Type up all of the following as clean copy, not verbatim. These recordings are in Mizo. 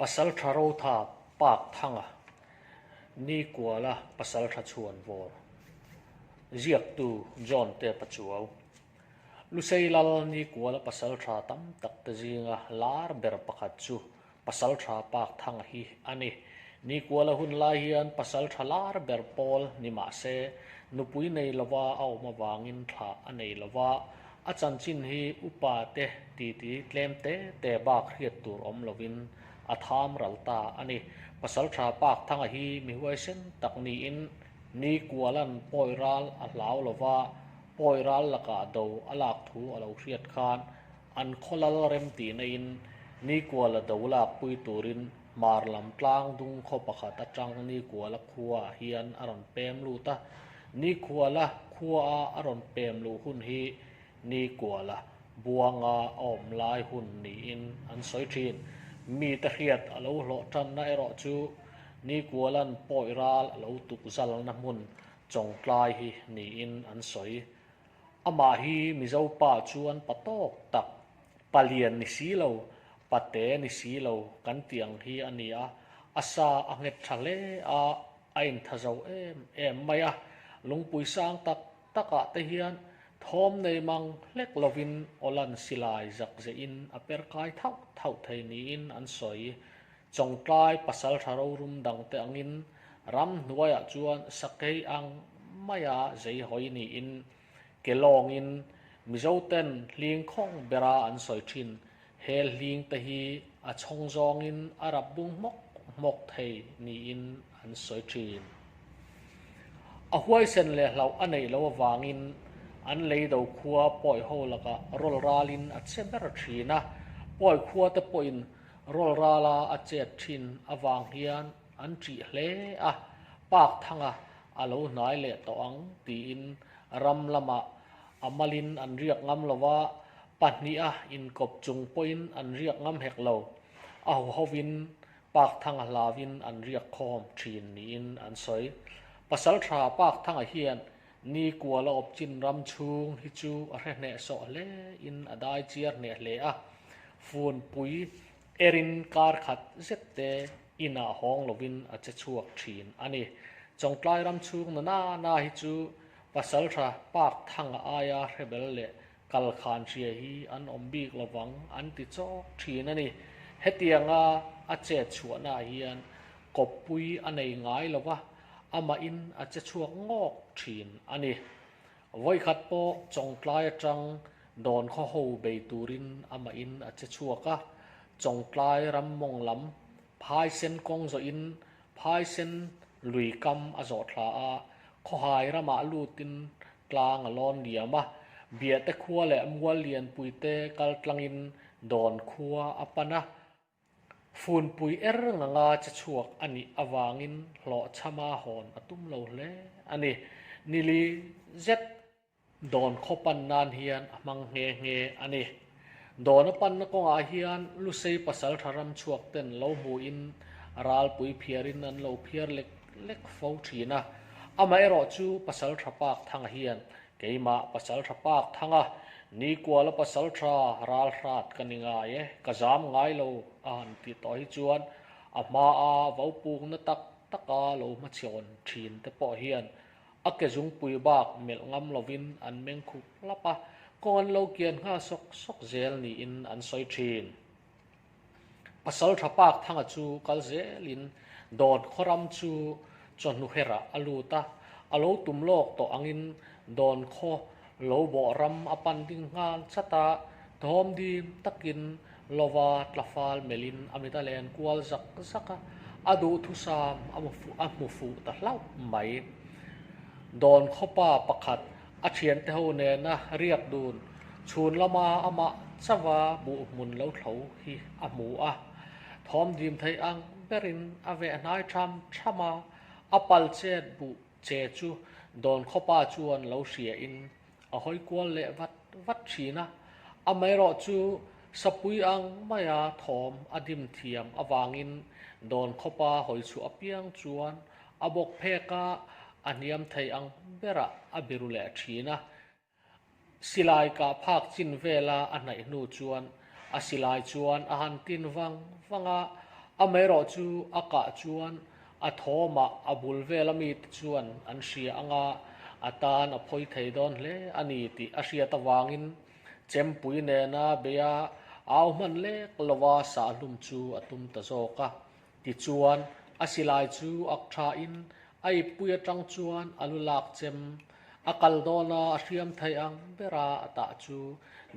Pasalṭha Rotha Pakthanga, Nikuala Pasalṭha Chhuanvawr, Ziaktu John Te Pachuau, Lusei Lal Nikuala Pasalṭha tam tak te zinga lar ber pakhat chu Pasalṭha Pakthanga hi a ni. Nikuala hun lai hian pasalṭha lar ber pawl ni mah se, nupui nei lova a awm avangin thlah a nei lova, a chanchin hi upa te titi tlem te te bak hriat tur awm lovin a tham ral ta a ni. Pasalṭha Pakthanga hi mi huaisen tak niin Nikuala'n pawi ral a hlau lova, pawi ral lakah do a lak thu a lo hriat khan An khawlal remtihna-in Nikuala do lakpui turin hmar lam tlang dung khaw pakhat atang Nikuala khuaah hian a rawn pem lut a. Nikuala khuaa a rawn pem luh hun hi Nikuala buanga a awm lai hun niin an sawi thin. Mite hriat a lo hlawh tanna erawh chu Nikuala'n pawi ral a lo tuk zalna hmun Chawngtlai hi niin an sawi. Amah hi Mizo pa chuan pa tawk tak, pa lian ni si lo, pa te ni si lo kan tih ang hi a ni a, a sa a nghet tha hle a, a intha zo em em mai a, lungpui sang tak takah te hian thawm nei mang hlek lovin awlan silai zak zehin a per kai thauh thauh thei niin an sawi. Chawngtlai pasaltha rorum dangte angin ramhnuaiah chuan sakei ang maia zei hawi niin ke lawngin Mizoten hling khawng bera an sawi thin. He hling te hi a chhawng zawngin a rap bung hmawk hmawk thei niin an sawi thin. A huaisen leh hlauh a neih loh avangin an leido khua pawi ho lakah rawl ralin a che ber thin a, pawi khua te pawhin Rawl rala a chet thin avang hian an ṭih hle a, Park thanga a lo hnai leh tawh ang tiin ram lamah a malin an riak ngam lo va, pahniha inkawp chung pawhin an riak ngam hek lo. A huhovin Park thanga hlauvin an riak khawm thin niin an sawi. Pasalṭha Park thanga hian ni kuala awp chin ram chhung hi chu a hre hnehsawh hle in a dai chiar hneh hle a. Funpui erin kar khat zet te inah hawng lovin a che chhuak thin a ni. Chawngtlai ram chhung na na na hi chu Pasaltha Park thanga aia hrebel leh kal khan hria hi an awm bik lovang an ti chawk thin a ni. Hetianga a chet chhuahnaah hian kawppui a nei ngai lova, amahin a che chhuak ngawk thin a ni. Vawikhat pawh Chawngtlai atang Dawn khaw ho bei turin amahin a che chhuak a, Chawngtlai ram mawng lam phaisen kawng zawhin phaisen lui kam a zawh thla a, khawhai ramah lutin tlang a lawn liam a, Biate khua leh Mual Lianpuite kal tlangin Dawn khua a pan a. Funpui er nganga che chhuak a nih avangin hlawhchhama hawn a tum lo hle a ni. Nili zet Dawn khaw pan nan hian a hmang nghe nghe a ni. Dawn a panna kawngah hian Lusei pasaltha ram chhuak ten lo hmuhin ralpui phiarin an lo phiar lek lek fo thin a. Amaherawh chu pasaltha Pak Thanga hian keimah pasaltha Pak Thanga Nikuala pasaltha ral hrat ka ni ngai e, ka zam ngai lo a han tih tawh hi chuan a hmaa vopukna tak taka lo hmachhawn thin te pawh hian A ke zungpui bak melh ngam lovin an meng khup hlap a, kawng an lo kian nghal sawk sawk zel niin an sawi thin. Pasal tha Pak Thanga chu kal zelin Dawn khaw ram chu chawhnu herah a lut a, a lo tum lawk tawh angin Dawn khaw lo bawh ram a pan ding nghal chat a, thawm dim takin lova tlafal melhin a mit a len kual zak zak a, a duhthusam a hmu fuh ta hlauh mai. Dawn khawpa pakhat a thiante ho nena riak dun chhun lama amah chauha buh hmun lo thlo hi a hmu a, thawm dim theih ang berin a veh hnai tham tham a, a pal chet buh che chu dawn khawpa chuan lo hriain A hawi kual leh vat vat thin a, amaherawh chu sapui ang maia thawm a dim thiam avangin dawn khawpa hawi chhuah apiang chuan a bawk phek a, a hniam thei ang berah a biru leh thin a. Silai kah phak chin vela a hnaih hnu chuan a silai chuan a han tin vang vang a, Amaherawhchu a kah chuan a thawmah a bul vela mite chuan an hria anga a tan a phawi thei dawn hle a ni tih a hriat avangin chempui nena beia au hman lek lova sahhlum chu a tum ta zawk a. Tichuan, a silai chu ak thain a ippui atang chuan a lu lak chem a kal dawn a, a hriam thei ang bera a tah chu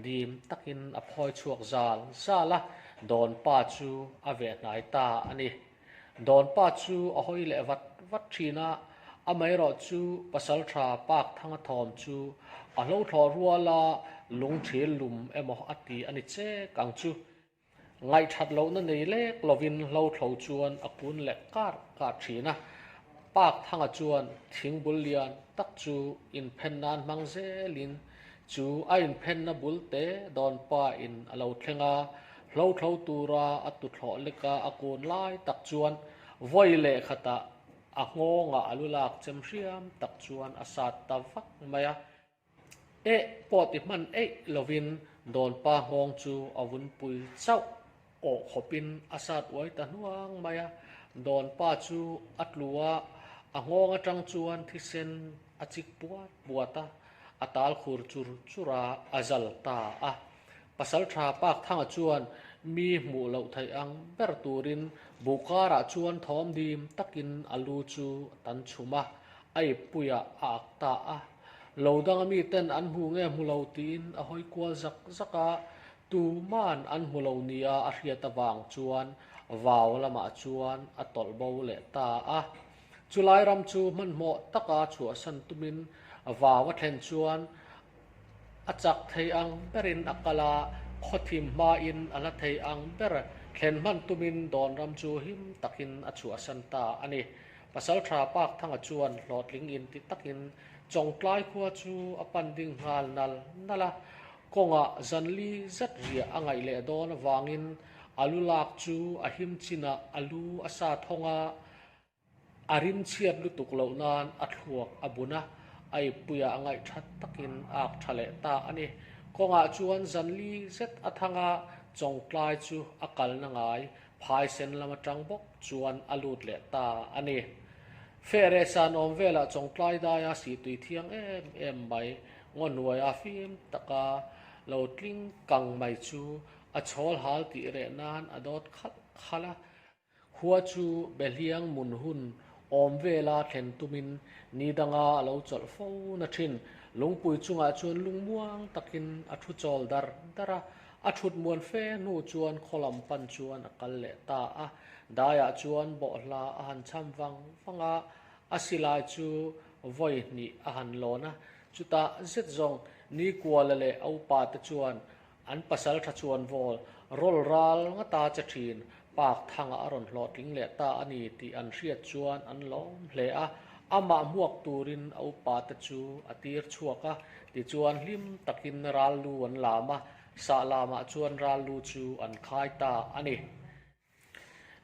dim takin a phawi chhuak zal zal a, Dawnpa chu a veh hnai ta a ni. Dawnpa chu a hawi leh vat vat thin a, amaherawh chu Pasaltha Pakthanga thawm chu a hlothlawh ruala lungthil lum emaw a ti a ni chek ang chu. Ngaihthat lohna nei lek lovin hlothlo chuan a kun leh kar kar thin a. Park thanga chuan thingbul lian tak chu inphen nan hmang zelin chu a inphenna bul te dawn pa in a lo thleng a, hlothlo tura a tuthlawh leka a kun lai tak chuan vawi leh khatah a nghawngah a lu lak chem hriam tak chuan a sat ta vak mai a. Eh pawh ti hman eih lovin Dawnpa nghawng chu a vunpui chauh awh khawpin a sat uai ta hnuang mai a. Dawnpa chu a tlu a, a nghawng atang chuan thisen a chik puat puat a, a tal khur chur chur a, a zal ta a. Pasaltha Pakthanga chuan mi hmuh loh theih ang ber turin buh karah chuan thawm dim takin a lu chu a tan chhum a, a ippuiah a ak ta a. Lo danga miten an hmu nge hmu lo tiin a hawi kual zak zak a, tuman an hmu lo nia a hriat avang chuan vau lamah chuan a tawlh bo leh ta a. Chulai ram chu hmanhmawh taka chhuahsan tumin vau a thlen chuan A chak thei ang berin a kal a, khawthim hmain a hla thei ang ber thlen hman tumin Dawnram chu him takin a chhuahsan ta a ni. Pasaltha Pakthanga chuan hlawhtling inti takin Chawngtlai khua chu a pan ding nghal nal nal a, kawngah zanli zet riah a ngaih leh dawn avangin a lu lak chu a him chinah a lu a sa thawng a, A rimchhiat lutuk loh nan a thluak a bun a, a ippuiah a ngaihthat takin a ak tha leh ta a ni. Kawngah chuan zanli zet a thang a, Chawngtlai chu a kalna ngai phaisen lam atang bawk chuan a lut leh ta a ni. Fehreh san awm velah Chawngtlai daia sihtui thiang em em mai, ngaw hnuaia fim taka lo tling kang mai chu a chhawl hal tih reh nan a dawt khalh khalh a. Khua chu Behliang mun hun awm vela thlen tumin ni danga a lo chawlh fo na thin. Lungpui chungah chuan lungmuang takin a thu chawl dar dar a, a thut muan fe hnu chuan khaw lam pan chuan a kal leh ta a. Daiah chuan bawhhla a han cham vang vang a, a silai chu vawi hnih a han lawn a. Chutah zet zawng Nikuala leh a upate chuan An pasal tha chuan vawl rawl ral ngata che thin Park thangah a rawn hlawhtling leh ta a ni tih an hriat chuan an lawm hle a, amah hmuak turin a upa te chu a tir chhuak a, tichuan hlim takin ral lu an lam a, sah lamah chuan ral lu chu an khai ta a ni.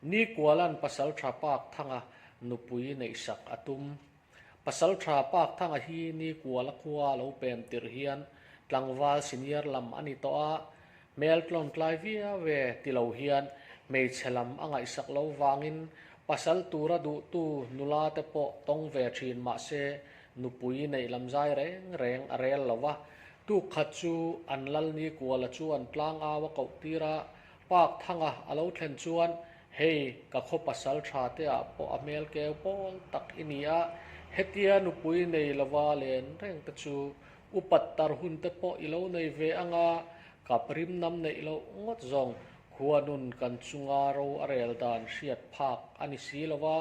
Nikualan Pasaltha Pakthanga nupui neihsak a tum. Pasaltha Pakthanga hi Nikuala khua a lo pem tirh hian tlangval senior lam a ni tawh a, hmel tlawn tlai viau e ti lo hian hmeichhe lam a ngaihsak lo vangin pasal tura duhtu nula te pawh tawng ve thin mahse nupui neih lam zai reng reng a rel lo va. Tuk khat chu an lal Nikuala chuan tlangau a koh tir a, Park thanga a lo thlen chuan, Hei, ka khaw pasal tha te ah pawh a hmel keu pawl tak i ni a, hetia nupui nei lova len reng te chu upat tar hun te pawh i lo nei ve anga, kap rim nam neih loh ngawt zawng khua nun kan chunga ro a rel dan hriat phak a ni si lova,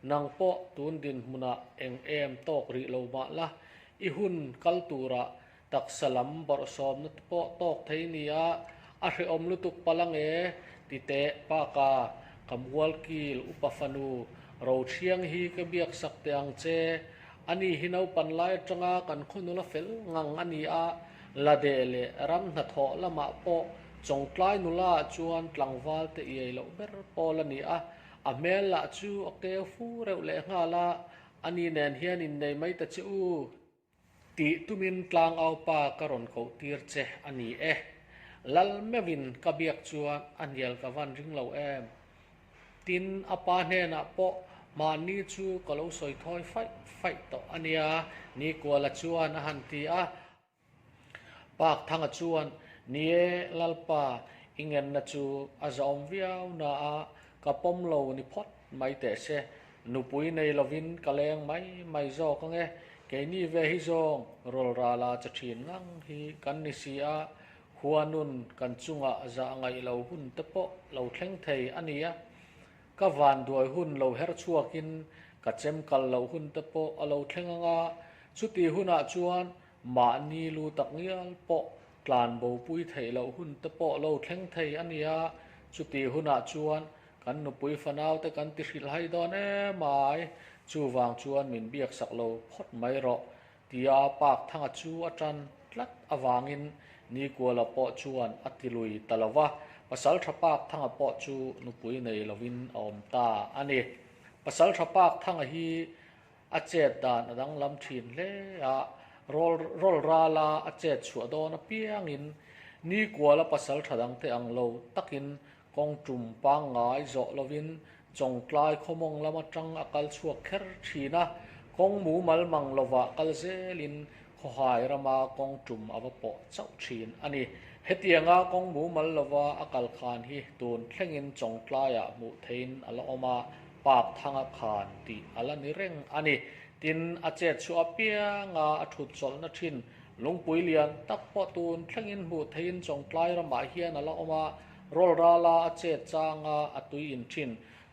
nang pawh tun dinhmunah eng em tawk rih lo mah la, i hun kal turah Taksa lam bawrhsawmna te pawh tawk thei nia, a hrehawm lutuk palh ang e, ti teh Paka, ka mualkil upa fanu Rothiang hi ka biak sak teh ang che. Ani hi naupan lai atanga kan khaw nula fel ngang a ni a, la deh leh ram hnathawh lamah pawh Chawngtlai nula ah chuan tlangval te iai loh ber pawl a ni a, a hmel lah chu a keu fu reuh lehnghal a, ani nen hian innei mai ta che u. Tih tumin tlangaupa ka rawn koh tir che a ni e. Lal meuhin ka biak chuan a hnial ka van ring lo em? Tin, a pa hnenah pawh mahni chu ka lo sawi thawi faih faih tawh a nia, Nikuala chuan a han ti a. Pak Thanga chuan, Ni e, Lalpa, i ngenna chu a zahawm viau na a, ka pawm lo ni phawt mai teh se. Nupui nei lovin ka leng mai mai zawk ang e, keini ve hi zawng rawlrala che thin ngang hi kan ni si a, huanun kan chungah zah ngaih lo hun te pawh lo thleng thei a nia. Ka vanduai hun lo her chhuakin ka chem kal loh hun te pawh a lo thleng ang a, chuti hunah chuan mahni lu tak ngial pawh tlan bopui theih loh hun te pawh lo thleng thei a nia, chuti hunah chuan kan nupui fanau te kan ti hrilh hai dawn em ai, chuvang chuan min biak sak lo phawt mai rawh Tia Pak Thanga chu a tan tlat avangin Nikuala pawh chuan a ti lui ta lo va, Pasaltha Pak Thanga pawh chu nupui nei lovin a awm ta a ni. Pasaltha Pak Thanga hi a chet dan a danglam thin hle a, rawl rala a chet chhuah dawn apiangin Nikuala pasaltha dangte ang lo takin Kawng tum pangngai zawh lovin Chawngtlai khawmawng lam atang a kal chhuak kher thin a, kawng mumal mang lovah kal zelin khawhai rama kawng tum a va pawh chauh thin a ni. Hetianga kawng mumal lova a kal khan hi tun thlengin Chawngtlaiah hmuh theihin a la awm a, Park thanga khan tih a la ni reng a ni. Tin, a chet chhuah apianga a thut chawlhna thin lungpui lian tak pawh tun thlengin hmuh theihin Chawngtlai ramah hian a la awm a, Rawl rala a chet changa a tui in thin,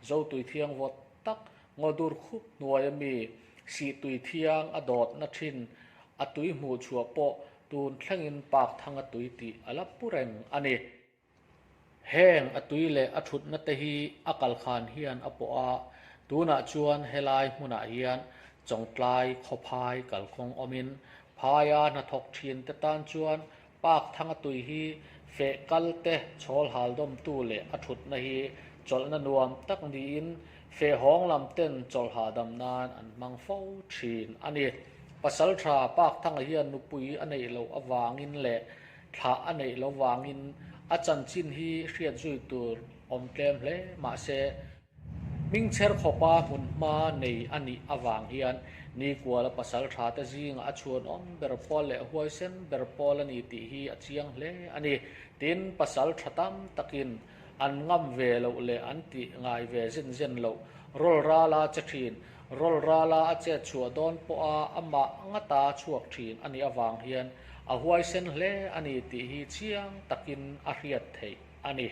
zo tui thiang vawt tak, ngaw dur khup hnuai ami, sih tui thiang a dawt na thin, a tui hmuh chhuah pawh tun thlengin Park thanga tui tih a la pu reng a ni. Heng a tui leh a thutna te hi a kalkhan hian a pawh a, tunah chuan helai hmunah hian Chawngtlai khawphai kalkawng awmin phaia hnathawk thin te tan chuan Park thanga tui hi feh kal te chhawl hal dawmtu leh a thutna hi chawlhna nuam tak niin feh hawng lam ten chawlh hahdam nan an hmang fo thin a ni. Pasal tha Park thanga hian nupui a neih loh avangin leh thlah a neih loh vangin a chanchin hi hriat zui tur awm tlem hle mahse, Hmingchher khawpa hmunhma nei a nih avang hian Nikuala pasal tha te zingah a chhuanawm ber pawl leh huaisen ber pawl a ni tih hi a chiang hle a ni. Tin, pasal tha tam takin an ngam ve loh leh an tih ngai ve zen zen loh rawl rala che thin, rawl rala a chet chhuah dawn pawha amah ngata chhuak thin a nih avang hian a huaisen hle a ni tih hi chiang takin a hriat theih a ni.